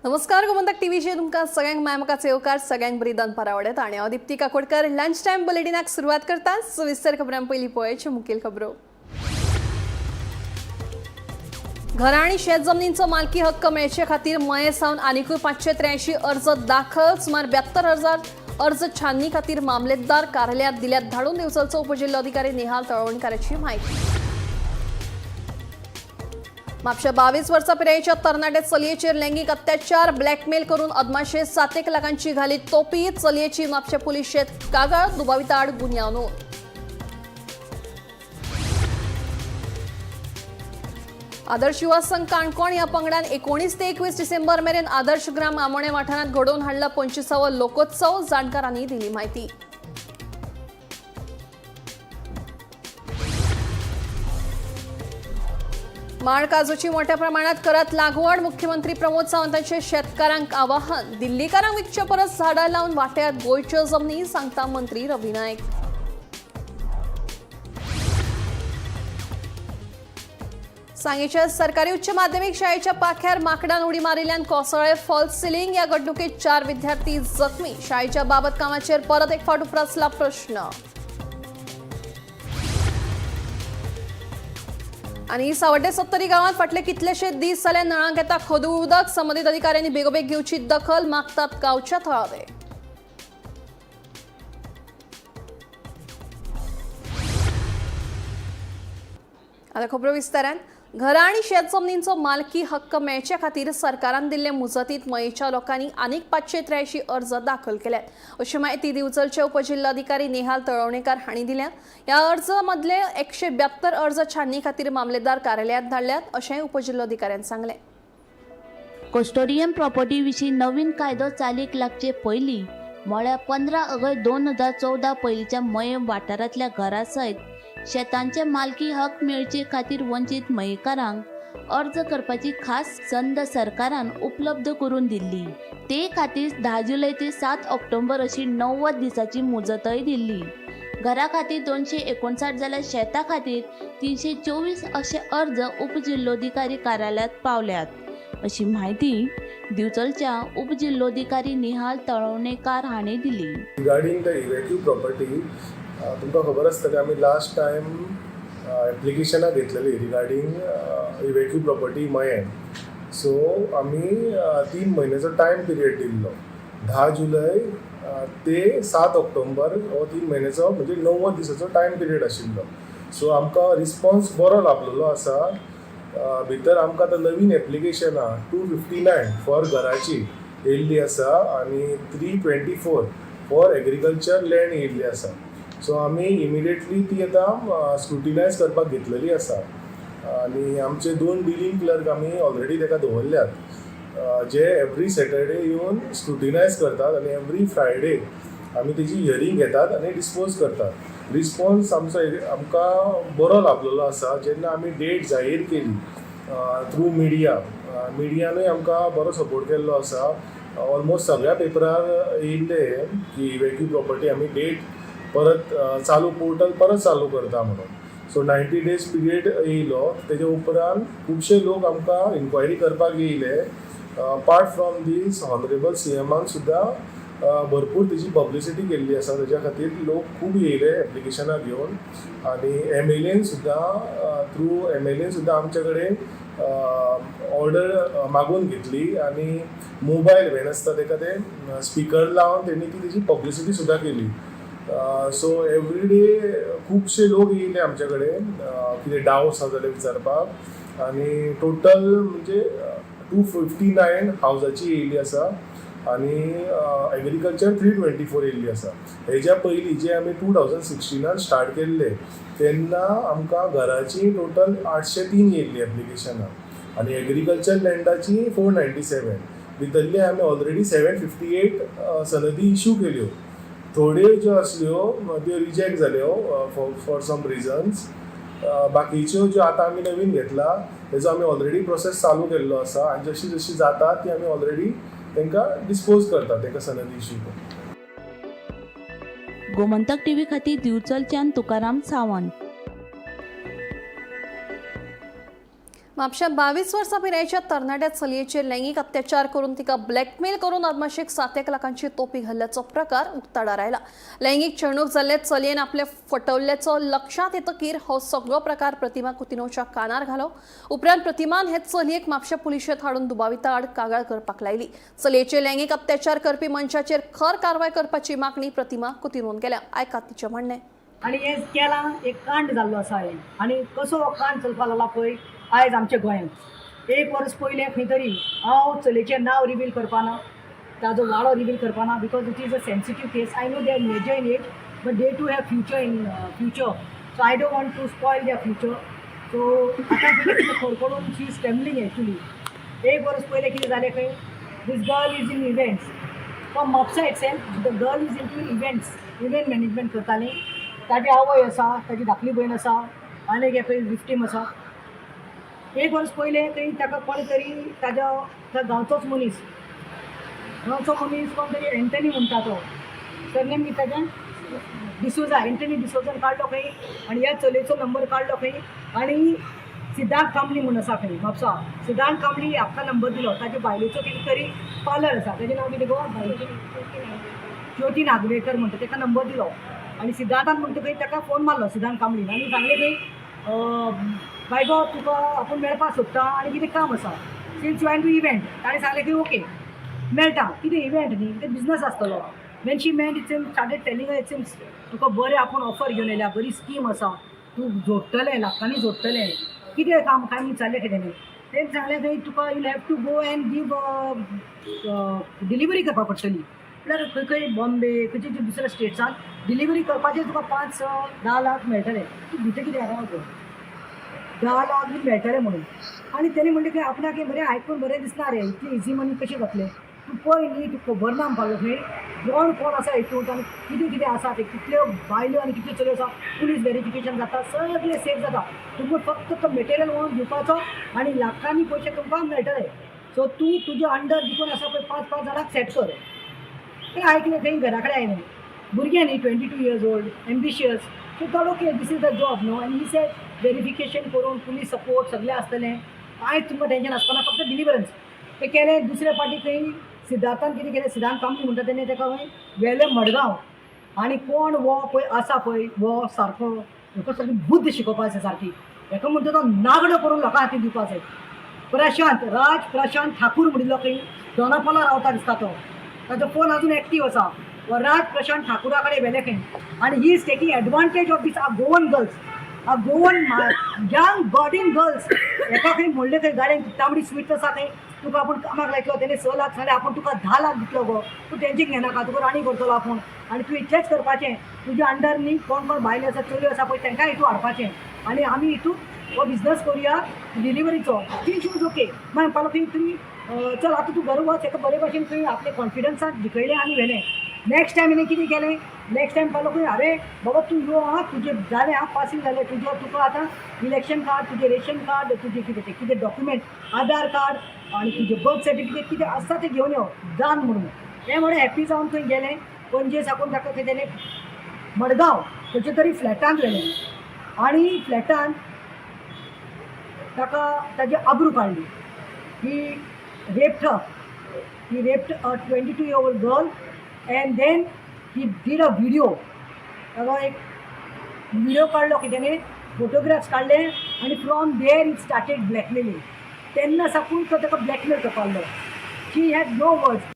नमस्कार, गोमंतक टीव्हीचेर तुमकां सगळ्यांक माय येवकार. सगळ्यांक बरी दनपार आवडत आनी हांव दीप्ती काकोडकर. लंच टायम बुलेटिनाक सुरवात करता. सविस्तर खबरां. पयलीं पळोवचे मुखेल खबरो. घरां आनी शेत जमनींचो मालकी हक्क मेळचे खातीर मये सावन आनिकूय 583 अर्ज दाखल. सुमार 72,000 अर्ज छाननी खातीर मामलेतदार कार्यालयात दिल्यात धाडून. दिवचलचो उपजिल्होधिकारी निहाल तळवणकाराची माहिती. म्हापशा 22 वर्सां पिरायेच्या तरणाट्या चलयेचेर लैंगिक अत्याचार, ब्लॅकमेल करून अदमाशे 7 एक लाखांची घाली तोपी. चलयेची म्हापशा पुलिशेत कागाळ, दुबाविता आड गुन्यांव नोंद. आदर्श युवा संघ काणकोण या पंगडान 19 ते 21 डिसेंबर मेरेन आदर्श ग्राम आमोणे वाठारांत घडोवन हाडला 25वो लोकोत्सव. जाणकारांनी दिली माहिती. माड काजूची मोठ्या प्रमाणात करत लागवड. मुख्यमंत्री प्रमोद सावंतांचे शेतकारांक आवाहन. दिल्लीकारांक विकचे परस झाडां लावन वाट्यात गोंयच्यो जमनी, सांगता मंत्री रवी नायक. सांगेच्या सरकारी उच्च माध्यमिक शाळेच्या पाख्यार माकडान उडी मारिल्ल्यान कोसळ्ळे फॉल्स सिलिंग. या घडणुकेत 4 विद्यार्थी जखमी. शाळेच्या बाबत कामाचेर परत एक फावट उप्रासला प्रश्न. आणि सावड्डे सत्तरी गावात फाटले कितलेशे दीस जाले नळांक येता खदूळ उदक. संबंधित अधिकाऱ्यांनी बेगोबेग घेवची दखल, मागतात गावच्या थळावे. आता खबरो विस्तारान. घरां आनी शेत जमनींचो मालकी हक्क मेळचे खातीर सरकारान दिल्ले मुजतीत मयेच्या लोकांनी आनीक 583 अर्ज दाखल केल्यात, अशी माहिती दिवचलचे उपजिल्होधिकारी नेहाल तळवणेकार हांणी दिल्या. ह्या अर्जा मदले 172 अर्ज छाननी खातीर मामलेदार कार्यालयात धाडल्यात, अशेंय उपजिल्होधिकाऱ्यान सांगलें. कस्टोडियन प्रॉपर्टी विशीं नवीन कायदो चालीक लागचे पयलीं, म्हळ्यार 15 ऑगस्ट 2014 पयलींच्या मये वाठारांतल्या घरा सयत शेतांचे मालकी हक मेळचे खातीर वंचीत मयेकारांक अर्ज करपाची खास संद सरकारान उपलब्ध करून दिल्ली. ते खातीर 10 जुलय ते 7 ऑक्टोबर अशी 90 दिसांची मुजतय दिल्ली. घरा खातीर 259 जाल्यार शेता खातीर 324 अशे अर्ज उपजिल्होधिकारी कार्यालयात पावल्यात, अशी माहिती दिवचलच्या उपजिल्होधिकारी निहाल तळवणेकार हांणी दिली. रिगार्डींग the इव्हॅक्यू प्रॉपर्टी, तुमकां खबर आसतलें, आमी लास्ट टायम एप्लिकेशनां घेतलेली रिगार्डींग इव्हॅक्यू प्रॉपर्टी मयें. सो आमी 3 म्हयन्याचो टायम पिरियड दिल्लो, 10 जुलय ते 7 ऑक्टोबर. हो 3 म्हयन्याचो म्हणजे 90 दिसाचो टायम पिरियड आशिल्लो. सो आमकां रिस्पॉन्स बरो लाभलेलो आसा. भितर आमकां आतां नवीन एप्लिकेशनां 259 फॉर घराची येयल्ली आसा आनी 324 फॉर एग्रीकल्चर लँड येयल्ली आसा. सो आमी इमिडिएटली ती आतां स्क्रुटिनायज करपाक घेतलेली आसा आनी आमचे दोन डिलींग क्लर्क आमी ऑलरेडी ताका दवरल्यात, जे एवरी सॅटर्डे येवन स्क्रुटिनायज करतात आनी एवरी फ्रायडे आमी तेजी हियरींग घेतात आनी डिस्पोज करतात. रिस्पॉन्स आमचो आमकां बरो लाभलेलो आसा. जेन्ना आमी डेट जाहीर केली थ्रू मिडिया, मिडियानूय आमकां बरो सपोर्ट केल्लो आसा. ऑलमोस्ट सगळ्या पेपरार येयल्ले की इव्हॅक्यू प्रॉपर्टी आमी डेट परत चालू, पोर्टल परत चालू करता म्हणून. सो 90 डेज पिरियड येयलो, तेजे उपरांत खुबशे लोक आमकां इन्क्वायरी करपाक येयले. अपार्ट फ्रॉम these, honourable सीएमान सुद्दां भरपूर तेजी पब्लिसिटी केल्ली आसा. तेज्या खातीर लोक खूब येयले एप्लिकेशनां घेवन आनी एमएलएन सुद्दां, थ्रू एमएलएन सुद्दां आमचे कडेन ऑर्डर मागून घेतली आनी मोबायल व्हॅन आसता तेका ते स्पिकर लावन तेणी ती तेजी पब्लिसिटी सुद्दां केली. सो एवरी डे खुबशे लोक येयले आमचे कडेन कितें डावट्स आसा जाल्यार विचारपाक आनी टोटल म्हणजे 259 हावजाची येयल्ली आसा आनी एग्रीकल्चर 324 येयल्ली आसा. हेज्या पयलीं जे आमी 2016नान स्टार्ट केल्ले, तेन्ना आमकां घराची टोटल 803 येयल्ली एप्लिकेशनां आनी एग्रीकल्चर लँडाची 497. भितरली आमी ऑलरेडी 758 सनदी इशू केल्यो. थोड्यो ज्यो आसल्यो त्यो रिजेक्ट जाल्यो फॉर सम रिजन्स. बाकीच्यो ज्यो आतां आमी नवीन घेतला, तेजो आमी ऑलरेडी प्रोसेस चालू केल्लो आसा आनी जशी जशी जाता ती आमी ऑलरेडी तांकां डिस्पोज करता, तांकां सनदी इशू करून. गोमंतक टीव्ही खातीर दिवचलच्यान तुकाराम सावंत. म्हापश्यां 22 वर्सां पिरायेच्या तरणाट्या चलयेचेर लैंगीक अत्याचार करून तिका ब्लॅकमेल करून अदमाशेक 7 लाखांची तोपी घाल्ल्याचो प्रकार उक्ताडार आयला. लैंगीक छळणूक जाल्ले चलयेन आपले फटवल्ल्याचो लक्षांत येतकीर हो सगळो प्रकार प्रतिमा कुतिनोच्या कानार घालो. उपरांत प्रतिमान हे चलयेक म्हापश्या पुलिशेंत हाडून दुबाविता आड कागाळ करपाक लायली. चलयेचेर लैंगीक अत्याचार करपी मनशाचेर खर कारवाय करपाची मागणी प्रतिमा कुतिनोन केल्या. आयकात तिचें म्हणणें. आनी हें केलां एक कांड जाल्लो आसा हें, आनी कसो हो कांड चलपाक लागला पळय आयज आमच्या गोंयांत. एक वर्स पयलें खंय तरी हांव चलयेचें नांव रिवील करपाना, ताजो वाडो reveal करपाना, because it is a sensitive case. I know they are major in age but they too have future in future, so I don't want to spoil their future. So आतां कितें खबर करून शी is trembling actually. एक वर्स पयलें कितें जालें खंय, this girl is in events from Mapusa itself. The girl is into events, event management करताली. ताजी आवय आसा, ताजी धाकली भयण आसा, आनी एक खंय विक्टीम आसा. एक वर्स पयलें खंय ताका कोण तरी ताज्या त्या गांवचोच मनीस, गांवचो मनीस कोण तरी एंटनी म्हणटा तो, सरनेम कितें ताजें डिसोजा, एंटनी डिसोजान काडलो खंय आनी ह्या चलयेचो नंबर काडलो खंय आनी सिद्धार्थ कांबळी म्हूण आसा खंय म्हापसा, सिद्धार्थ कांबळी हाका नंबर दिलो. ताजे बायलेचो कितें तरी पार्लर आसा, ताजें नांव कितें गो बायलेचें, ज्योती नागवेकर म्हणटा, ताका नंबर दिलो आनी सिद्धार्थान म्हणटा खंय ताका फोन मारलो सिद्धार्थ कांबळीन आनी सांगलें खंय बाय गो तुका आपूण मेळपाक सोदता आनी कितें काम आसा, since you to event. ताणें सांगलें की ओके मेळटा, कितें इव्हेंट न्ही, कितें बिजनस आसतलो. When she met it seems started telling it seems तुका बरें आपूण ऑफर घेवन येयल्या, बरी स्कीम आसा, तूं जोडटलें, लाखांनी जोडटलें, कितें काम काय म्हणून विचारलें खंय तेणें. तेणें सांगलें खंय तुका you have to go and give delivery करपाक पडटली, म्हळ्यार खंय खंय बॉम्बे खंयचे खंयचे दुसऱ्या स्टेट्सान डिलिव्हरी करपाचेर तुका 5, 6, 10 लाख मेळटले, तूं भितर कितें आसा 10 लाख बी मेळटले म्हणून. आनी तेणी म्हणलें की आपणाक हें बरें आयकून बरें दिसना रे, इतलें इजी मनी कशें जातलें, तूं पळय न्ही, तूं खबर ना म्हणपाक खंय कोण कोण आसा हितूंत आनी कितें कितें आसा तें, कितल्यो बायल्यो आनी कितल्यो चलयो आसा, पुलीस वेरिफिकेशन जाता, सगळें सेफ जाता, तुमकां फक्त तो मटेरियल व्हरून दिवपाचो आनी लाखांनी पयशे तुमकां मेळटले. सो तूं तुजे अंडर जितून आसा पळय 5, 5 जाणांक सेट कर. तें आयकलें खंय घरा कडेन आयलें, भुरगें न्ही 22 years old, ambitious, so thought okay this is the job न्हू. आनी he said verification करून पुलीस सपोर्ट सगळें आसतलें, कांयच तुमकां टेंशन आसपाना, फक्त डिलिवरन्स. तें केलें. दुसऱ्या फावटी खंय सिद्धार्थान कितें केलें, सिद्धार्थ कामली म्हणटा तेणें ताका खंय व्हेलें मडगांव आनी कोण हो पळय आसा पळय हो सारको हेका सारकी बुद्द शिकोवपा जाय सारकी, हेका म्हणटा तो नागडो करून लोकां हातीन दिवपा जाय. प्रशांत राज प्रशांत ठाकूर म्हणिल्लो खंय दोनापावला रावता दिसता तो, ताजो फोन अजून एक्टीव आसा. हो राज प्रशांत ठाकुरा कडेन व्हेले खंय आनी he is taking advantage of this our Goan girls, our Goan young budding girls. हेका खंय म्हणलें खंय गाडयेन तांबडी स्विफ्ट आसा खंय, तुका आपूण कामाक लायतलो, तेणें 6 लाख सांगलें, आपूण तुका 10 लाख दितलो गो, तूं टेंशन घेनाका, तुका राणी करतलो आपूण आनी तूं इतलेंच करपाचें, तुज्या अंडर न्ही कोण कोण बायलो आसा चलयो आसा पळय तांकां हितून हाडपाचें आनी आमी हितून हो बिजनस करुया डिलिवरीचो. ती शी वॉज ओके. मागीर म्हणपाक लागलो तुमी चल आतां तूं घरा वच. हेका बरे भाशेन खंय आपले कॉन्फिडन्सान जिखयलें आनी व्हेलें. नेक्स्ट टायम हेणें कितें केलें, नेक्स्ट टायम म्हणपाक लागलो अरे बाबा तूं यो आं, तुजें जालें आं, पासींग जालें तुजें, तुका आतां इलेक्शन कार्ड, तुजें रेशन कार्ड, तुजें कितें तें कितें डॉक्युमेंट, आधार कार्ड आनी तुजें बर्थ सर्टिफिकेट कितें आसता तें घेवन यो जाण म्हणून. हें म्हणून हॅप्पी जावन थंय गेलें. पणजे साकून ताका खंय तेणें मडगांव खंयच्या तरी फ्लॅटांत व्हेलें आनी फ्लॅटान ताका ताजी आबरू काडली. He raped her. He raped a 22-year-old girl and then he did a video. ताका एक व्हिडिओ काडलो की तेणें फोटोग्राफ्स काडले आनी from there he started blackmailing. तेन्ना साकून तो ताका ब्लॅकमेल करपाक लागलो. She had no words.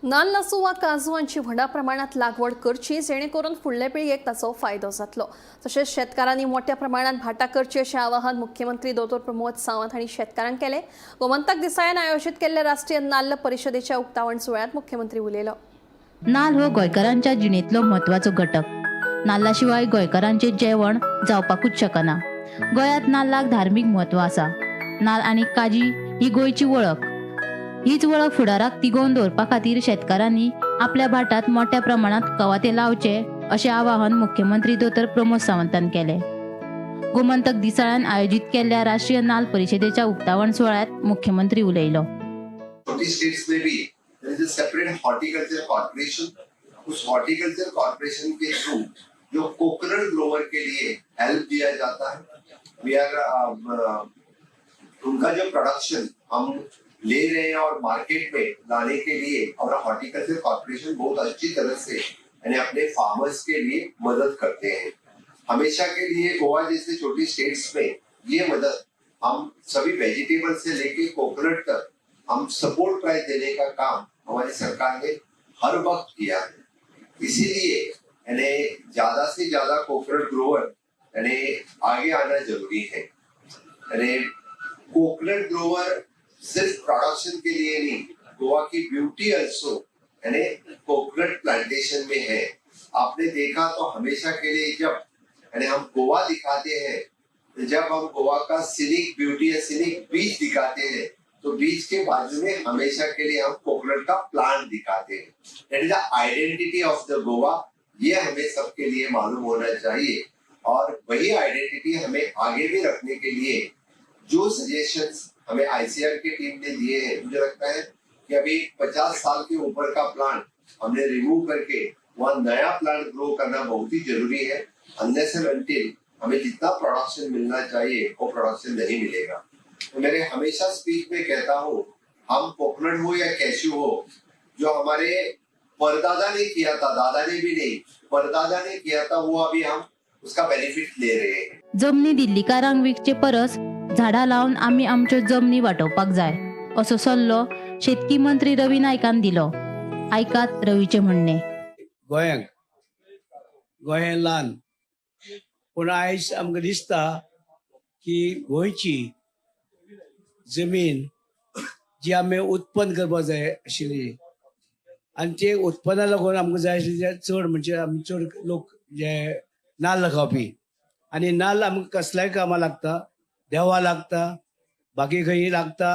नाल्ल आसूं वा काजू हांची व्हडा प्रमाणात लागवड करची, जेणे करून फुडले पिळगेक ताचो फायदो जातलो. तशेंच शेतकारांनी मोठ्या प्रमाणात भाटां करची अशें आवाहन मुख्यमंत्री दोतोर प्रमोद सावंत हांणी शेतकारांक केलें. गोमंतक दिसाळ्यान आयोजीत केल्ल्या राष्ट्रीय नाल्ल परिशदेच्या उक्तावण सुवाळ्यांत मुख्यमंत्री उलयलो. नाल्ल हो गोंयकारांच्या जिणेंतलो म्हत्वाचो घटक. नाल्ला शिवाय गोंयकारांचें जेवण जावपाकूच शकना. गोंयांत नाल्लाक धार्मीक म्हत्व आसा. नाल्ल आनी काजी ही गोंयची वळख. हीच वळख फुडाराक तिगोवन दवरपा खातीर शेतकारांनी आपल्या भाटांत मोठ्या प्रमाणात कवाथे लावचे अशें आवाहन मुख्यमंत्री दोतोर प्रमोद सावंतान केलें. गोमंतक दिसाळ्यान आयोजीत केल्ल्या राष्ट्रीय नाल्ल परिशदेच्या उक्तावण सुवाळ्यांत मुख्यमंत्री उलयलो. छोटी स्टेट्स में भी there is a separate horticulture corporation. उस हॉर्टिकल्चर कॉर्पोरेशन के थ्रू जो कोकोनट ग्रोवर के लिए हेल्प दिया जाता है। We are उनका जो प्रोडक्शन हम ले रहे हैं और मार्केट में लाने के लिए और हॉर्टिकल्चर कॉर्पोरेशन बहुत अच्छी तरह से यानी अपने फार्मर्स के लिए मदद करते हैं। हमेशा के लिए गोवा जैसे छोटी स्टेट्स में ये मदद हम सभी वेजिटेबल से लेके कोकोनट तक हम सपोर्ट प्राइस देने का काम हमारी सरकार ने हर वक्त किया है। इसीलिए यानी ज्यादा से ज्यादा कोकोनट ग्रोवर यानी आगे आना जरूरी है। यानी कोकोनट ग्रोवर सिर्फ प्रोडक्शन के लिए नहीं, गोवा की ब्यूटी अल्सो यानी कोकोनट प्लांटेशन में है। आपने देखा तो हमेशा के लिए जब यानी हम गोवा दिखाते हैं, जब हम गोवा का सीनिक ब्यूटी या सीनिक बीच दिखाते हैं तो बीच के बाजू में हमेशा के लिए हम कोकोनट का प्लांट दिखाते हैं। That is the identity of the Goa. ये हमें सबके लिए मालूम होना चाहिए और वही आइडेंटिटी हमें आगे भी रखने के लिए जो सजेशंस हमें आईसीआर की टीम ने दिए हैं, मुझे लगता है कि अभी 50 साल के ऊपर का प्लांट हमने रिमूव करके वहाँ नया प्लांट ग्रो करना बहुत ही जरूरी है। अनलेस एंड अनटिल हमें जितना प्रोडक्शन मिलना चाहिए वो प्रोडक्शन नहीं मिलेगा। तो मेरे हमेशा स्पीच में कहता हूँ, हम कोकोनट हो या कैश्यू हो, जो हमारे परदादा ने किया था, दादा ने भी नहीं, परदादा ने किया था, वो अभी हम उसका बेनिफिट ले रहे हैं। जमनी दिल्लीकारांक विकचे परस झाडां लावन आमी आमच्यो जमनी वाटोवपाक जाय असो सल्लो शेतकी मंत्री रवी नायकान दिलो। आयकात रवीचें म्हणणें। गोंयांक गोंय ल्हान पूण आयज आमकां दिसता की गोंयची जमीन जी आमी उत्पन्न करपाक जाय आशिल्ली आनी ते उत्पन्ना लागून आमकां जाय आशिल्ले चड म्हणजे आमी चड लोक जे नाल्ल खावपी आनी नाल्ल आमकां कसल्याय कामां लागता, देवा लागता, बाकी खंय लागता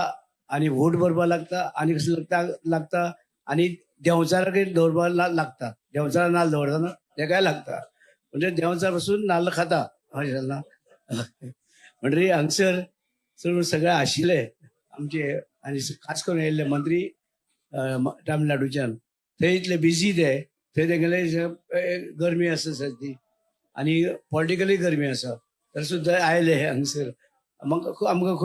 आनी व्होट भरपाक लागता आनी कसलें लागता लागता आनी देंवचाराकय दवरपाक लागता। देंवचारा नाल्ल दवरता न्हू तेकाय लागता, म्हणजे देंवचार पासून नाल्ल खाता अशें ना। म्हणटरी हांगसर चड सगळे आशिल्ले आमचे आनी खास करून येयल्ले मंत्री तामिळनाडूच्यान, थंय इतले बिजी ते थंय तेगेले गरमी आसा सद्दी आनी पॉलिटिकली गरमी आसा तर सुद्दां आयले हांगसर। आमकां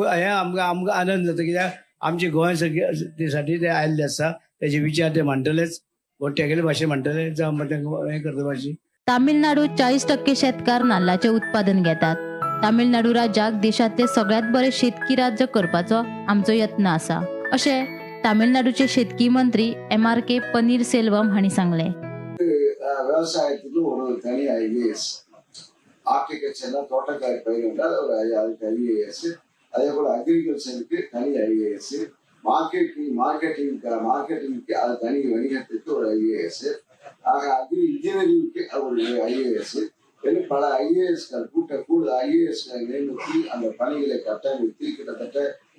हें आमकां आमकां आनंद जाता कित्याक आमचे गोंय सगळे साठी ते आयिल्ले आसा, तेजे विचार ते मांडटलेच, तेगेले भाशेन मांडटले, जावं तांकां हें करता भाशेन। तामिळनाडूत 40% शेतकार नाल्लाचें उत्पादन घेतात। तामिळनाडू राज्याक देशांतलें सगळ्यांत बरें शेतकी राज्य करपाचो आमचो यत्न आसा अशें तामिळनाडूचे शेतकी मंत्री MRK Panneerselvam हांणी सांगलें। விவசாயத்துக்கு ஒரு தனி ஐஏஎஸ், ஆர்டிகல்ச்சர்னா தோட்டக்கலை பயிர் என்றால் ஒரு அதுக்கு ஐஏஎஸ், அதே போல் அக்ரிகல்ச்சருக்கு தனி ஐஏஎஸ், மார்க்கெட்டிங்க்கு அது தனி வணிகத்துக்கு ஒரு ஐஏஎஸ், ஆக அக்ரி இன்ஜினியரிங்க்கு ஒரு ஐஏஎஸ் இன்னும் பல ஐஏஎஸ்கள் கூடுதல் ஐஏஎஸ்களை நியமித்து அந்த பணிகளை கட்டமைத்து கிட்டத்தட்ட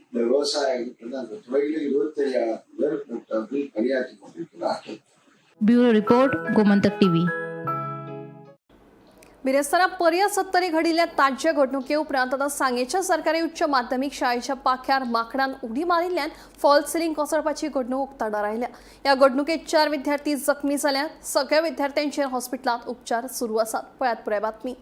இந்த விவசாயத்துக்கு அந்த துறையிலே 25,000 பேர் பணியாற்றி கொண்டிருக்கிறார்கள். Bureau report, Gomantak TV. बिरेस्तारा पर्या सत्तरी घडिल्ल्या ताज्या घडणुके उपरांत आतां सांगेच्या सरकारी उच्च माध्यमीक शाळेच्या पाख्यार माकडान उडी मारिल्ल्यान फॉल्स सिलिंग कोसळपाची घडणूक उक्ताडार आयल्या. ह्या घडणुकेत 4 विद्यार्थी जखमी जाल्यात. सगळ्या विद्यार्थ्यांचेर हॉस्पिटलांत उपचार सुरू आसात. पळयात पुराय बातमी.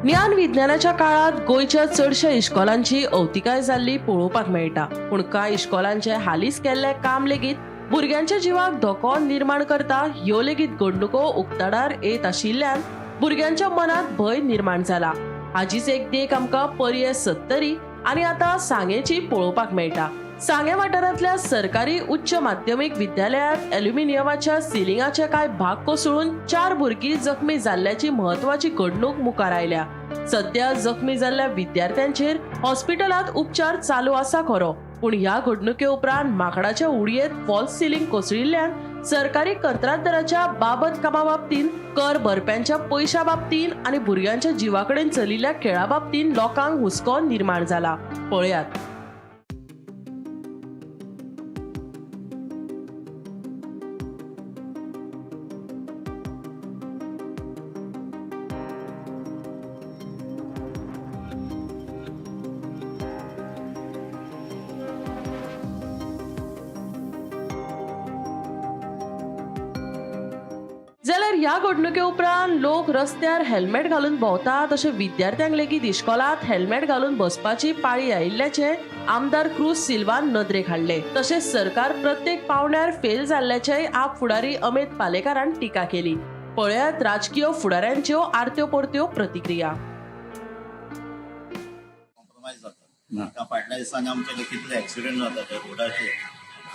ज्ञान विज्ञानाच्या काळात गोंयच्या चडश्या इश्कोलांची अवतिकाय जाल्ली पळोवपाक मेळटा, पूण कांय इश्कोलांचे हालींच केल्लें काम लेगीत भुरग्यांच्या जिवाक धोको निर्माण करता. ह्यो लेगीत घडणुको उक्ताडार येत आशिल्ल्यान भुरग्यांच्या मनांत भंय निर्माण जाला. हाजीच एक देख आमकां पर्ये सत्तरी आनी आतां सांगेची पळोवपाक मेळटा. सांगें वाठारांतल्या सरकारी उच्च माध्यमीक विद्यालयांत एल्युमिनियमाच्या सिलिंगाचे कांय भाग कोसळून 4 भुरगीं जखमी जाल्ल्याची म्हत्वाची घडणूक मुखार आयल्या. सध्या जखमी जाल्ल्या विद्यार्थ्यांचेर हॉस्पिटलांत उपचार चालू आसा खरो, पूण ह्या घडणुके उपरांत माकडाच्या उडयेंत फॉल्स सिलिंग कोसळिल्ल्यान सरकारी कंत्राटदाराच्या बाबत कामा बाबतींत, कर भरप्यांच्या पयशा बाबतींत आनी भुरग्यांच्या जिवा कडेन चलिल्ल्या खेळा बाबतींत लोकांक हुस्को निर्माण जाला. पळयात. जाल्यार ह्या घडणुके उपरांत लोक रस्त्यार हेल्मेट घालून भोंवतात अशें विद्यार्थ्यांक लेगीत इश्कोलांत हेल्मेट घालून बसपाची पाळी आयिल्ल्याचें आमदार क्रूज सिल्वान नदरेक हाडलें. तशेंच सरकार प्रत्येक पावंड्यार फेल जाल्ल्याचेय आप फुडारी अमित पालेकारान टिका केली. पळयात राजकीय फुडाऱ्यांच्यो आरत्यो परत्यो प्रतिक्रिया. कॉम्प्रोमायज जाता. आतां फाटल्या दिसांनी आमचे कितले एक्सिडंट जाता त्या रोडाचेर.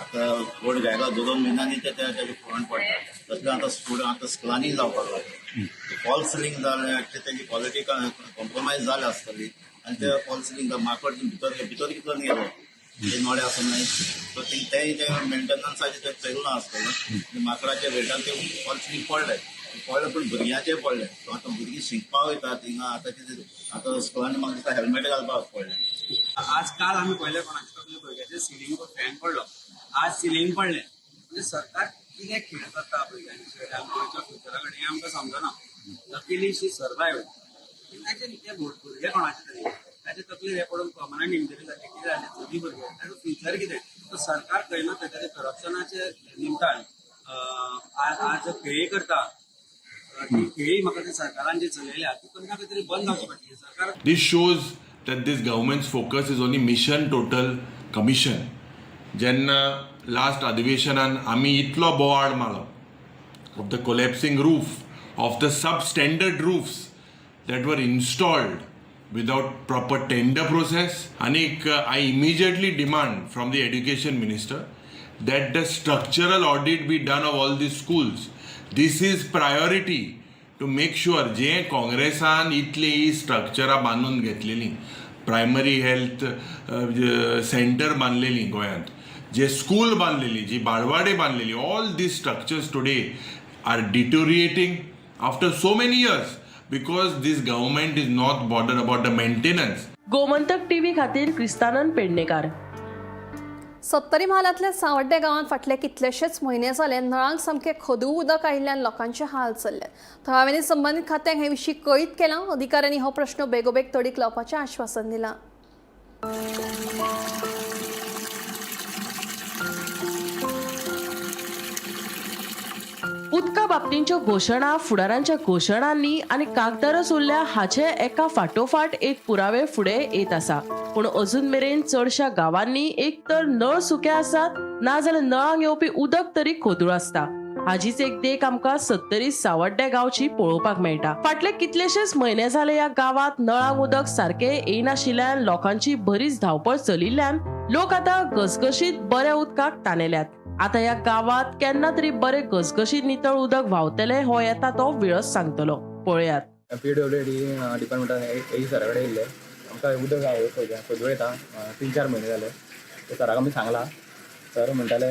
आतां रोड घायला 2-2 म्हयन्यांनी ते तेजे फोरण पडटा. तसलें आतां स्टुडंट आतां स्कुलांनी जावपाक लागलें. फॉल सिलींग जालें, तेजी क्वॉलिटी कॉम्प्रोमायज जाल्या आसतली आनी ते फॉल सिलींग माकड भितर भितर कितलो गेलो ते नोडे आसून न्हय, सो तेय ते मेंटेनन्साचें ते चलना आसतलें. माकडाच्या वेटान ते फॉल सिलींग पडले पडले, पूण भुरग्यांचे पडले. सो आतां भुरगीं शिकपाक वयता थिंगा. आतां कितें आतां स्कुलांनी म्हाका दिसता हेल्मेट घालपाक पडलें. आज काल आमी पळयलें कोणाच्या तकले भुरग्याचे सिलींग फॅन पडलो, आज सिलींग पडलें. म्हणजे सरकार कितें खेळ करता भुरग्यांचे गोंयच्या फ्युचरा कडेन हें आमकां समजना. लकीली शी सर्वायव. ताचे ते भुरगे कोणाचे तरी ताचे तकलेर हें पडून पर्मनंट इंजरी जाली, कितें जालें, चली भुरगे ताचो फ्युचर कितें? तो सरकार खंय ना खंय तरी करप्शनाचे निमतान आज खेळी करता. ती खेळी म्हाका ते सरकारान जी चलयल्या ती खंय ना खंय तरी बंद जावची पडटली. सरकार This shows that this government's focus is only mission total commission. जेन्ना लास्ट अधिवेशनान आमी इतलो बोवाळ मारलो of the collapsing roof, of the sub standard roofs that were installed without proper tender process. आनीक I immediately demand from the education minister that the structural audit be done of all the schools. This is priority to make sure जे काँग्रेसान इतली ही स्ट्रक्चरां बांदून घेतलेली, primary health centre बांदलेली गोंयांत, जे school बांदलेली, जी बाळवाडे बांदलेली, all these structures today are deteriorating after so many years because this government is not bothered about the maintenance. Gomantak TV खातीर क्रिस्तानंद पेडणेकार. सत्तरी म्हालांतल्या सांवड्डे गांवांत फाटले कितलेशेच म्हयने जाले नळांक सामकें खदूळ उदक आयिल्ल्यान लोकांचे हाल चल्ल्यात. थळाव्यांनी संबंदीत खात्यांक हे विशीं कळीत केलां. अधिकाऱ्यांनी हो प्रश्न बेगोबेग तडीक लावपाचें आश्वासन दिलां. उदका बाबतींच्यो घोशणा फुडारांच्या घोशणांनी आनी कागदारच उरल्या हाचे एका फाटोफाट एक पुरावे फुडें येत आसा. पूण अजून मेरेन चडश्या गांवांनी एक तर नळ सुके आसात नाजाल्यार नळांक येवपी उदक तरी खोदूळ आसता. हाजीच एक देख आमकां सत्तरी सावड्ड्या गांवची पळोवपाक मेळटा. फाटले कितलेशेच म्हयने जाले ह्या गांवांत नळांक उदक सारकें येनाशिल्ल्यान लोकांची बरीच धांवपळ चलिल्ल्यान लोक आतां घसघशीत बऱ्या उदकाक तानेल्यात. आतां ह्या गांवांत केन्ना तरी बरे घसघशीत नितळ उदक व्हांवतलें हो येता तो वेळच सांगतलो. पळयात. PWD डिपार्टमेंटान ए सरा कडेन येयल्ले. आमकां उदक खोदूळ येता 3-4 म्हयने जाले. ते सराक आमी सांगलां. सर म्हणटाले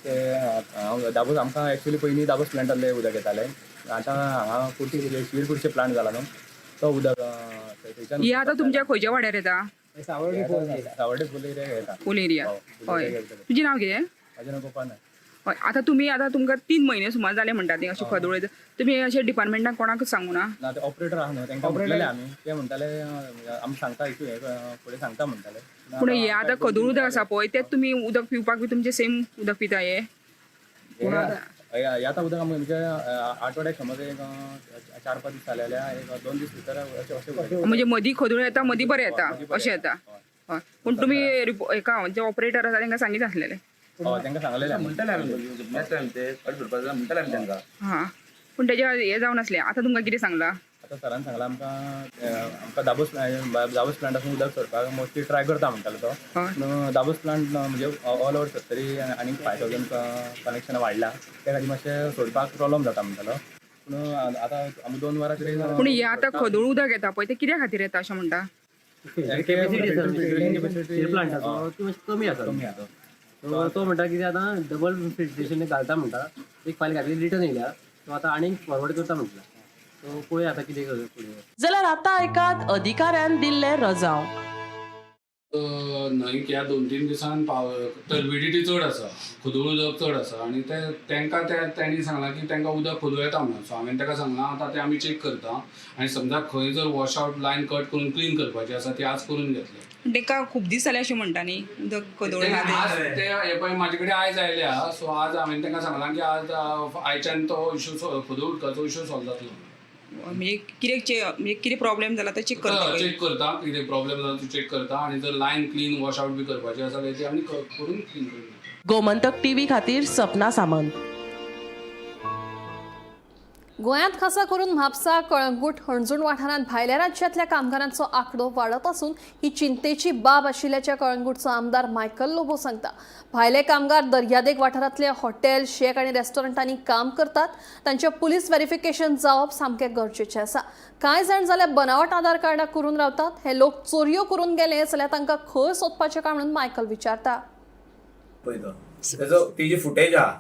ते हांव दाबोस, आमकां एक्चुली पयलीं दाबोस प्लांटांतलें उदक येतालें. आतां हांगा कुर्टी शिरकुर्चे प्लांट जाला न्हू तो उदक थंयच्यान. हे आतां तुमच्या खंयच्या वाड्यार येता? सावड्डे फूल एरिया येता. फूल एरिया. हय, तुजें नांव कितें? म्हाजें नांव गोपाल नायक. हय, आतां तुमी आतां तुमकां 3 म्हयने सुमार जाले म्हणटा ती अशें खदूळ येता. तुमी अशें डिपार्टमेंटाक कोणाकच सांगू ना? ना, ते ऑपरेटर आहा न्हू तांकां म्हणलेलें आमी. ते म्हणटाले आमी सांगता, इशू हे फुडें सांगता म्हणटाले. पूण हे आतां खदूळ उदक आसा पळय तें तुमी उदक पिवपाक बी तुमचें सेम उदक पिता हे? हे आतां उदक आमी म्हणजे आठवड्याक समज एक 4-5 दीस जाले जाल्यार एक 2 दीस भितर अशें अशें. म्हणजे मदीं खदूळ येता मदीं बरें येता अशें येता. हय, पूण तुमी हेका जे ऑपरेटर आसा तांकां सांगीत आसलेले? हय, तांकां सांगलेलें. म्हणटाले आमी ते म्हणटाले आमी तांकां. हां, पूण तेजें हें जावन आसलें. आतां तुमकां कितें सांगलां? आतां सरान सांगलां आमकां आमकां दाबोस दाबोस प्लांटासून उदक सोडपाक मोस्टली ट्राय करता म्हणटालो तो. पूण दाबोस प्लांट म्हणजे ऑल ओवर सत्तरी आनी 5000 कनेक्शन वाडला, त्या खातीर मातशें सोडपाक प्रोब्लम जाता म्हणटालो. पूण आतां आमी 2 वरां तरी. पूण हें आतां खदूळ उदक येता पळय तें कित्या खातीर येता अशें म्हणटा? कॅपॅसिटी प्लांटाचो ती मातशी कमी आसा. कमी आसा. तो म्हणटा कितें आतां डबल फिल्ट्रेशन घालता म्हणटा. एक फायल घातली रिटर्न येयल्या, तो आतां आनीक फॉरवर्ड करता म्हटला. सो पळोवया आतां कितें करता फुडें. जाल्यार आतां आयकात अधिकाऱ्यान दिल्लें रजांव. न्हंयक ह्या 2-3 दिसान टर्बिडिटी चड आसा, खदूळ उदक चड आसा आनी ते तांकां तेणी सांगलां की तांकां उदक खदूळ येता म्हणून. सो हांवें ताका सांगलां आतां तें आमी चॅक करता आनी समजा खंय जर वॉश आवट लायन कट करून क्लीन करपाची आसा ती आज करून घेतले. तांकां खूब दीस जाले अशें म्हणटा न्ही उदक खदोळ ना ते आज तें. ते हे पळय म्हाजे कडेन आयज आयल्या, सो आज हांवें तांकां सांगलां की आज आयच्यान तो इशू खदूळ उदकाचो इशू सॉल्व जातलो. म्हणजे कितें म्हणजे कितें प्रॉब्लेम जाला ते चॅक करता. चॅक करता कितें प्रॉब्लेम जाला तो चॅक करता आनी जर लायन क्लीन वॉश आवट बी करपाची आसा जाल्यार ती आमी करून क्लीन करून दिता. गोमंतक टीव्ही खातीर सपना सामंत. गोंयांत खासा करून म्हापसा, कळंगूट, हणजूण वाठारांत भायल्या राज्यांतल्या कामगारांचो आंकडो वाडत आसून ही चिंतेची बाब आशिल्ल्याचें कळंगूटचो आमदार मायकल लोबो सांगता. भायले कामगार दर्यादेग वाठारांतले हॉटेल, शेक आनी रेस्टॉरंटांनी काम करतात. तांचें पुलीस व्हेरिफिकेशन जावप सामकें गरजेचें आसा. कांय जाण जाल्यार बनावट आधार कार्डां करून रावतात. हे लोक चोरयो करून गेले जाल्यार तांकां खंय सोदपाचें काय म्हणून मायकल विचारता. तेजो तेजी फुटेज आहा.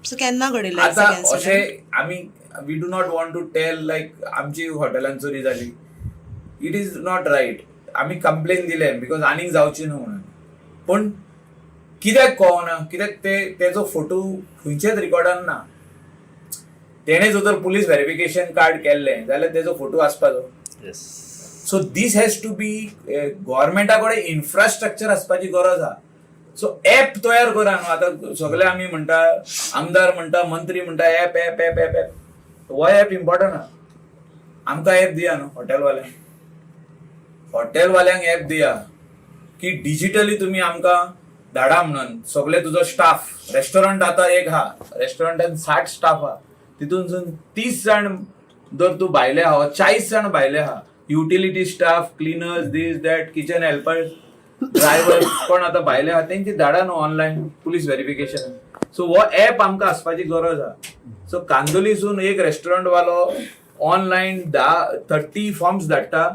केन्ना घडिल्लें? आता अशें आमी we do not want to tell like आमची हॉटेलान चोरी जाली, it is not right. आमी कंप्लेन दिले because आनीक जावची न्हू म्हणून, पूण कित्याक कळना कित्याक ते तेजो फोटो खंयच्याच रिकॉर्डान ना. तेणें जर तर पुलीस व्हेरिफिकेशन कार्ड केल्लें जाल्यार तेजो फोटो आसपाचो. So this has to be गव्हर्मेंटा कडेन इन्फ्रास्ट्रक्चर आसपाची गरज आहा. सो ऍप तयार करा न्हू. आतां सगळे आमी म्हणटा, आमदार म्हणटा, मंत्री म्हणटा, app app app app app. हो ऍप इम्पॉर्टंट आहा. आमकां ऍप दिया न्हू, हॉटेलवाल्यांक, हॉटेलवाल्यांक ऍप दिया की डिजिटली तुमी आमकां धाडा म्हणून सगळे तुजो स्टाफ. रेस्टॉरंट आतां एक आहा, रेस्टॉरंटान 60 स्टाफ आहा, तितूनसून 30 जाण जर तूं भायले आहा, 40 जाण भायले आहा, utility staff, cleaners, this that, kitchen helpers, driver कोण आतां भायले आहा तेंची धाडा न्हू ऑनलायन पुलीस व्हेरिफिकेशन. सो हो ऍप आमकां आसपाची गरज आहा. सो कांदोलीसून एक रेस्टॉरंट वालो ऑनलायन 30 फॉर्म्स धाडटा,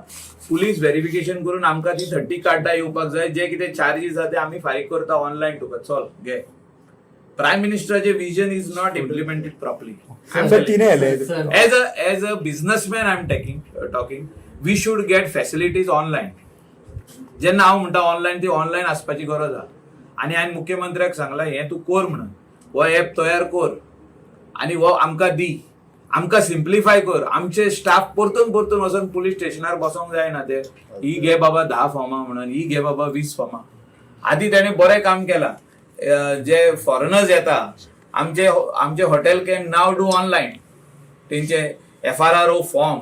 पुलीस व्हेरिफिकेशन करून आमकां ती 30 कार्डां येवपाक जाय. जे कितें चार्जीस आहा ते आमी फारीक करता ऑनलायन तुका. चल घे. प्रायम मिनिस्टराचे vision is not implemented properly. As a businessman I am talking, we should get facilities online. जेन्ना हांव म्हणटा ऑनलायन, ती ऑनलायन आसपाची गरज आहा. आनी हांवें मुख्यमंत्र्याक सांगलां हें तूं कर म्हणून, हो ऍप तयार कर आनी हो आमकां दी, आमकां सिम्प्लिफाय कर. आमचे स्टाफ परतून परतून वचून पुलीस स्टेशनार बसोंक जायना. ते ही घे बाबा 10 फॉर्मां म्हणून, ही घे बाबा 20 फॉर्मां. आदी तेणें बरें काम केलां. जे फॉरेनर्स येता आमचे आमचे hotel can now do online तेंचे FRRO form,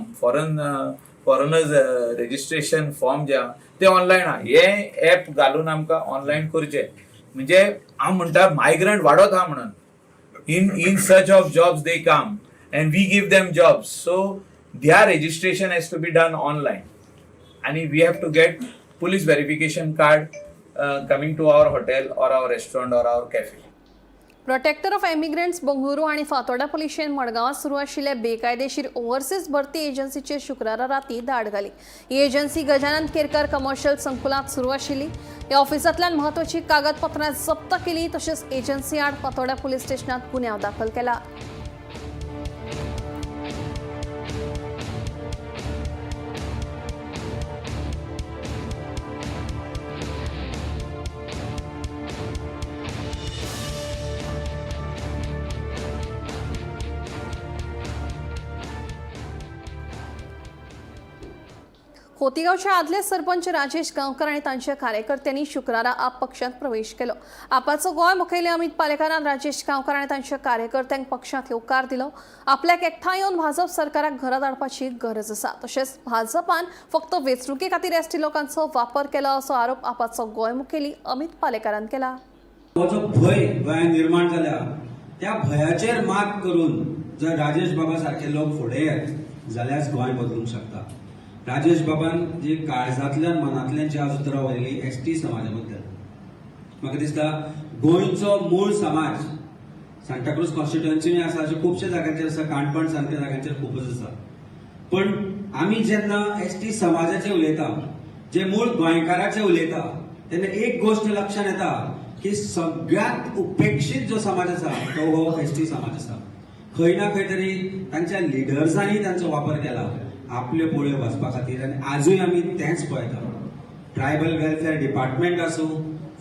foreigners registration form जे आहा ते ऑनलायन आहा. हे ऍप घालून आमकां ऑनलायन करचें. म्हणजे हांव म्हणटा मायग्रंट वाडत आहा म्हणून, in search of jobs they come and we give them jobs, so their registration has to be done online and we have to get police verification card coming to our hotel or our restaurant or our cafe. Protector of emigrants Bengaluru आनी फातोर्डा पुलिशेन मडगांवां सुरू आशिल्ले बेकायदेशीर overseas भरती एजन्सीचेर शुक्रारा राती धाड घाली. ही एजन्सी गजानन केरकर कमर्शियल संकुलांत सुरू आशिल्ली. ह्या ऑफिसांतल्यान म्हत्वाची कागदपत्रां जप्त केली. तशेंच एजन्सी आड फातोर्डा पुलीस स्टेशनांत गुन्यांव दाखल केला. खोतीगांवचे आदले सरपंच राजेश गांवकर आनी तांच्या कार्यकर्त्यांनी शुक्रारा आप पक्षांत प्रवेश केलो. आपाचो गोंय मुखेली अमित पालेकारान राजेश गांवकर आनी तांच्या कार्यकर्त्यांक पक्षांत येवकार दिलो. आपल्याक एकठांय येवन भाजप सरकाराक घरा धाडपाची गरज आसा. तशेंच भाजपान फक्त वेंचणुके खातीर एसटी लोकांचो वापर केला असो आरोप आपाचो गोंय मुखेली अमित पालेकारान केला. हो जो भंय गोंयांत निर्माण जाल्या त्या भंयाचेर मात करून जर राजेश बाबा सारखे लोक फुडें येत जाल्यार गोंय बदलूंक शकता. राजेश बाबान जी काळजांतल्यान मनांतल्यान जी आज उतरां उलयली एस टी समाजा बद्दल, म्हाका दिसता गोंयचो मूळ समाज सांताक्रूज कॉन्स्टिट्युएन्सी आसा, अशे खुबशे जाग्यांचेर आसा, काणकोण सारक्या जाग्यांचेर खुबूच आसा. पण आमी जेन्ना एस टी समाजाचे उलयता, जे मूळ गोंयकाराचे उलयता, तेन्ना एक गोश्ट लक्षांत येता की सगळ्यांत उपेक्षीत जो समाज आसा तो हो एस टी समाज आसा. खंय ना खंय तरी तांच्या लिडर्सांनी तांचो वापर केला आपल्यो पोळयो भाजपा खातीर आनी आजूय आमी तेंच पळयता. ट्रायबल वेलफेअर डिपार्टमेंट आसूं,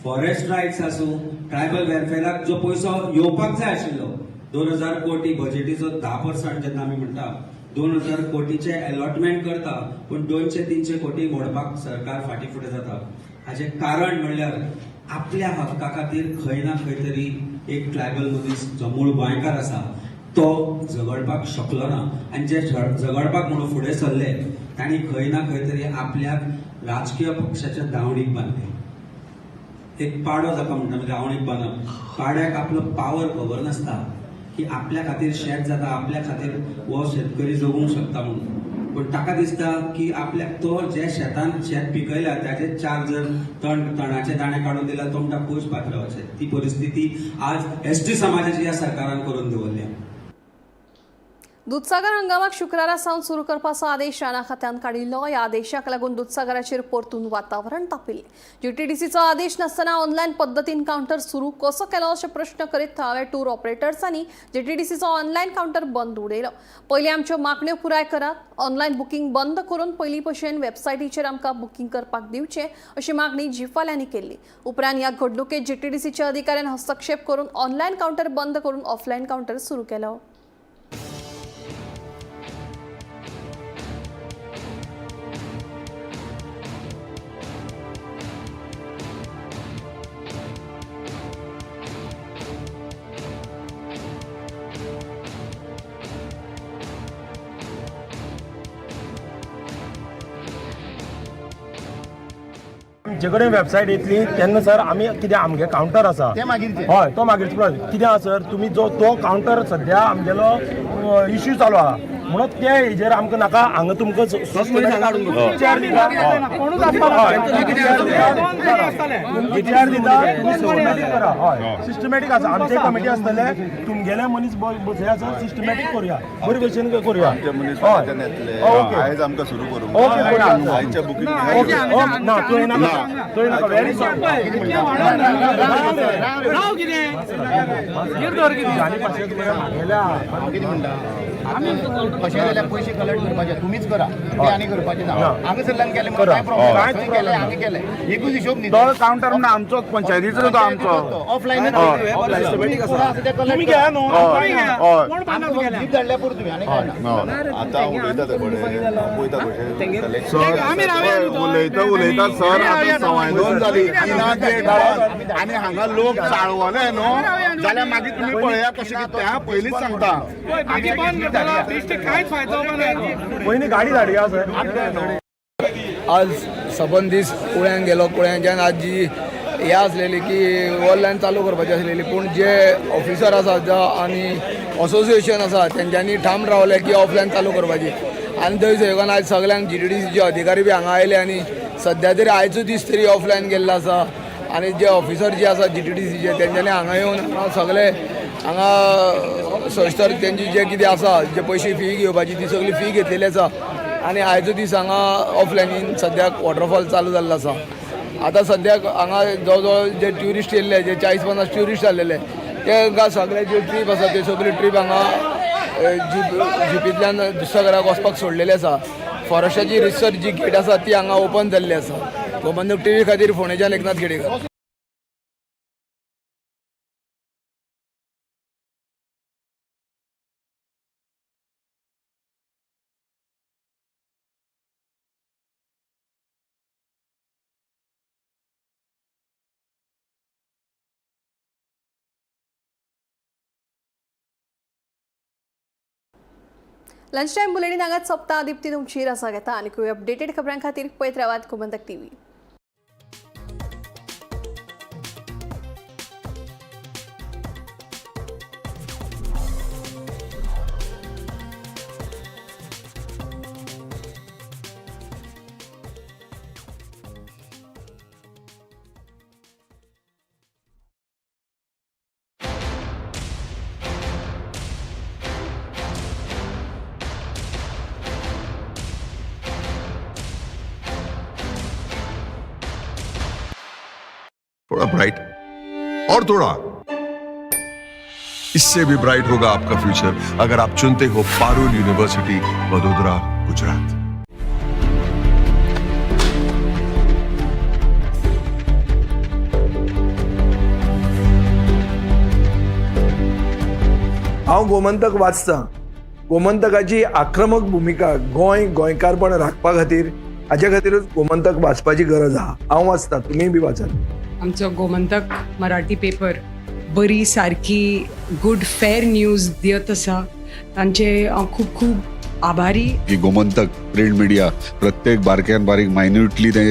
फॉरेस्ट रायट्स आसूं, ट्रायबल वेलफेअराक जो पयसो येवपाक जाय आशिल्लो 2000 कोटी बजेटीचो 10% जेन्ना आमी म्हणटा 2000 कोटीचे अलॉटमेंट करता, पूण 200-300 कोटी मोडपाक सरकार फाटीं फुडें जाता. हाचें कारण म्हणल्यार आपल्या हक्का खातीर खंय ना खंय तरी एक ट्रायबल मनीस जो मूळ गोंयकार आसा तो झगडपाक शकलो ना आनी जे झगडपाक म्हणून फुडें सरले तांणी खंय ना खंय तरी आपल्याक राजकीय पक्षाच्या दावणीक बांदले. एक पाडो जाका म्हणटा आमी दावणीक बांदप, पाड्याक आपलो पावर खबर नासता की आपल्या खातीर शेत जाता, आपल्या खातीर हो शेतकरी जगूंक शकता म्हणून, पूण ताका दिसता की आपल्याक तो जे शेतान शेत पिकयला त्याचे चार जर तणाचे दाणे काडून दिला तो म्हणटा खूश पात्रावाचे. ती परिस्थिती आज एसटी समाजाची ह्या सरकारान करून दवरल्या. दुधसागर हंगामाक शुक्रारा सावन सुरू करपाचो आदेश रानां खात्यान काडिल्लो. ह्या आदेशाक लागून दुधसागराचेर परतून वातावरण तापिल्लें. जीटीडीसीचो आदेश नासतना ऑनलायन पद्दतीन कावंटर सुरू कसो केलो अशे प्रश्न करीत थळाव्या टूर ऑपरेटर्सांनी जीटीडीसीचो ऑनलायन कावंटर बंद उडयलो. पयलीं आमच्यो मागण्यो पुराय करात, ऑनलायन बुकींग बंद करून पयलीं भशेन वेबसायटीचेर आमकां बुकींग करपाक दिवचें अशी मागणी जीपवाल्यांनी केल्ली. उपरांत ह्या घडणुकेत जीटीडीसीच्या अधिकाऱ्यान हस्तक्षेप करून ऑनलायन कावंटर बंद करून ऑफलायन कावंटर सुरू केलो. आमचे कडेन वेबसायट येतली तेन्ना सर आमी कितें आमगे कावंटर आसा हय तो मागीर कितें आसा सर तुमी जो तो कावंटर सद्या आमगेलो इश्यू चालू आहा म्हणून ते हेजेर आमकां नाका हांगा तुमकां चेर दिता चेर दिता तुमी सिस्टमॅटीक करा. हय सिस्टमॅटीक आसा आमचे कमिटी आसतले तुमगेले मनीस बसया सर सिस्टमॅटीक करुया बरे भशेन करुया. ओके आयज आमकां सुरू करूं ओके आयच्या बुकींग ना तुवें नाका तुवें नाका व्हेरी सॉरी. कशें जाल्यार पयशे कलेक्ट करपाचे तुमीच करा, ते आनी करपाचे ना. हांगासरल्यान केलें म्हणून कांय प्रॉब्लेम केलें हांगा केलें एकूच हिशोब न्ही. तो कावंटर म्हणून आमचो पंचायतीचो तो आमचो ऑफलायन जीप धाडल्या पुरो तुमी आनी काय ना. आतां उलयता ते कडेन पळयता कशें उलयता उलयता सर आतां 2:15 जाली आनी हांगा लोक चाळवले न्हू जाल्यार मागीर तुमी पळया कशें कितें तें पयलींच सांगता. पयलीं गाडी धाडया सर. आज सबंद दीस कुळ्यान गेलो. कुळ्यांच्यान आज जी हे आसलेली की ऑनलायन चालू करपाची आसलेली, पूण जे ऑफिसर आसा आनी असोसिएशन आसा तेंच्यांनी ठाम रावले की ऑफलायन चालू करपाची. आनी थंय सहयोगान आज सगळ्यांक जीटीडीसीचे अधिकारी बी हांगा आयले आनी सद्या तरी आयचो दीस तरी ऑफलायन गेल्लो आसा. आनी जे ऑफिसर जे आसा जीटीडीसीचे तेंच्यांनी हांगा येवन हांगा सगळे हांगा संस्था तेंची जे कितें आसा जे पयशे फी घेवपाची ती सगळी फी घेतलेली आसा. आनी आयचो दीस हांगा ऑफलायनीन सद्याक वॉटरफॉल चालू जाल्लो आसा. आतां सद्याक हांगा जवळ जवळ जे ट्युरिस्ट येयल्ले जे 40-50 ट्युरिस्ट जाल्लेले तेंकां सगळे जे ट्रीप आसा ते सगळी ट्रीप हांगा जिपींतल्यान दुधसागराक वचपाक सोडलेली आसा. फॉरेस्टाची रिसर्च जी गेट आसा ती हांगा ओपन जाल्ली आसा. गोमंतक टीव्ही खातीर फोंडेच्यान Eknath Khedekar. Lunch time bulletin हांगाच सोंपता. दीप्ती तुमची रजा घेता आनी अपडेटेड खबरां खातीर पळयत रावात गोमंतक टीव्ही. थोड़ा ब्राइट और थोड़ा इससे भी ब्राइट होगा आपका फ्यूचर अगर आप चुनते हो पारुल यूनिवर्सिटी वडोदरा गुजरात। हांव गोमंतक वाचतां. गोमंतकाची आक्रमक भुमिका गोंय गोंयकारपण राखपा खातीर हाज्या खातीरूच गोमंतक वाचपाची गरज आहा. हांव वाचता, तुमीय बी वाचात. आमचो गोमंतक मराठी पेपर बरी सारकी गुड फेर न्यूज दियत आसा, तांचे हांव खूब खूब आभारी. की गोमंतक प्रिंट मिडिया प्रत्येक बारक्यान बारीक मायन्युटली ते